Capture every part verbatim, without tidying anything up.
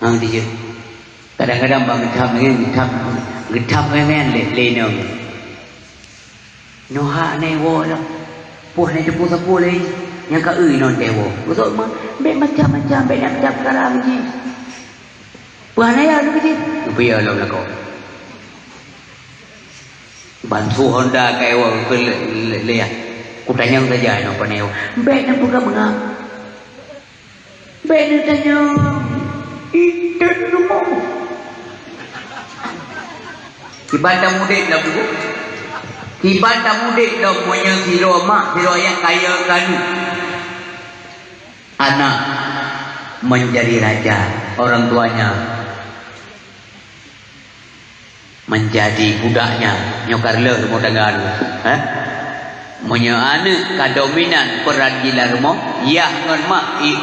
Hang dijeuet. Kadang-kadang bak geutham nyan, geutham, geutham nyan lé, lé inong. Nyoe hak nai woe lom. Poh nai teupeue sapeue lé, nyang ka eu inong teuwoe. Geutok ma-, bèk macam-macam, bèk na macam sekarang jih. Peue hana ya lôn jih? Geupeue ya lom lakoe. Ban su Honda ka iwoe keu lé-, lé-, lé-, ya. Kutanyong saja nyoe pane iwoe. Bèk na peugah beungab. Bèk neutanyong, "Itet rumoh?" Kiban tamudeb lom, Bu. Kiban tamudeb lom meunyoe sidroe mak, sidroe ayah kaya keu aneuk. Anak menjadi raja, orang tuanya menjadi budaknya, nyoe ka reuloh rumoh tangga nyoe. Hah? Meunyoe aneuk ka dominan peran di lam rumoh, yah ngon mak i-,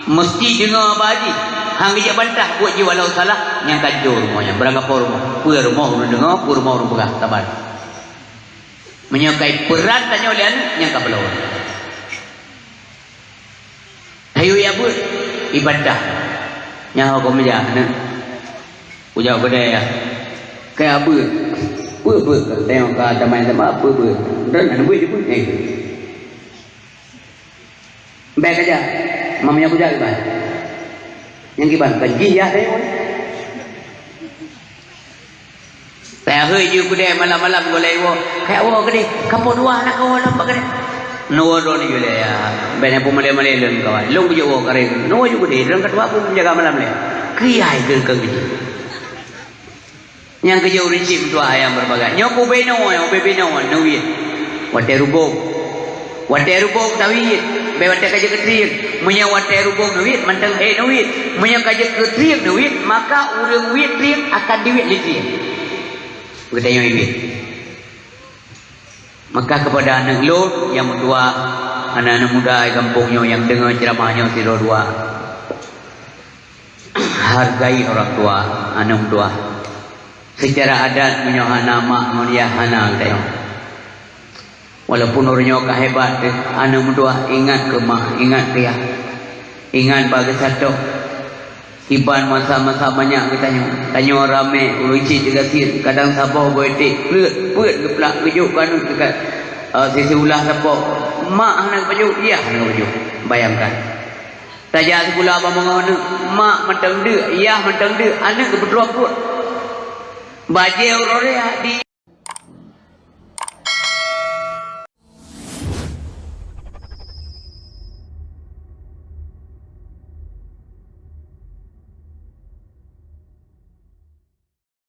meusti deungoe bak jih. Hana geujak bantah buet jih walau salah, nyan ka jroh rumoh nyan. Beurangkapo rumoh. Peue rumoh ureueng deungoe, peue rumoh ureueng peugah, saban. Meunyoe kai peran tanyoe lé aneuk, nyan ka peulawan. Hayeu ya beuet, ibantah. Nyan ho keu meujak aneuk. Kujak keudè ya. Keu ya beuet. Peue beuet? Tengok ka teuma-teuma peue beuet. Dan aneuk beuet jih beuet. Eh. Bèk kajak. Mam nyang kujak kiban. Nyang kiban kan jih ya tengok. Teuhôi jih keudè malam-malam goh lhèe woe. Kajak woe keudè. Kamoe dua na kawoe lam bak keudè. Neuwoe droeneuh jih lé ya. Bèk na peumalèe-malèe lôn kawan. Lôn kujak woe karè. Neuwoe jih keudè. Droeneuh ka tuha pun jaga malam lé. Keu ya keu keu jih. Nyang keujeuet ureueng chik meutuah ayang beureubagat. Nyoe kubenoe, ubé benoe, neuwiet. Watèe rubông. Watèe rubông tawiet. Bèk watèe ka jeuet keu trieng. Meunyoe watèe rubông neuwiet, mantong hé neuwiet. Meunyoe ka jeuet keu trieng neuwiet, maka ureueng wiet trieng akan diwiet lé trieng. Geutanyoe iwiet. Maka keupada aneuk lôn nyang meutuah, aneuk-aneuk muda di gampông nyoe nyang deungoe ceuramah nyoe sidroe dua. Hargai orang tua, aneuk meutuah. Seucara adat, meunyoe hana mak ngon yah, hana geutanyoe. Walaupun uroe nyoe ka hebat teuh, aneuk meutuah, ingat keu mak, ingat keu yah. Ingat bak geusato. Kiban masa-masa manyak geutanyoe. Tanyoe ramè, ureueng chik teugasien, kadang saboh boh etek, pleuet, peuet geuplak, geujok keu aneuk teuka, eh, sisi ulah sapo. Mak hana geupajoh, yah hana geupajoh. Bayangkan. Tajak sikula bak mangat aneuk, mak mantong deuk, yah mantong deuk, aneuk geupeutrok pruet. Bajèe uroe raya di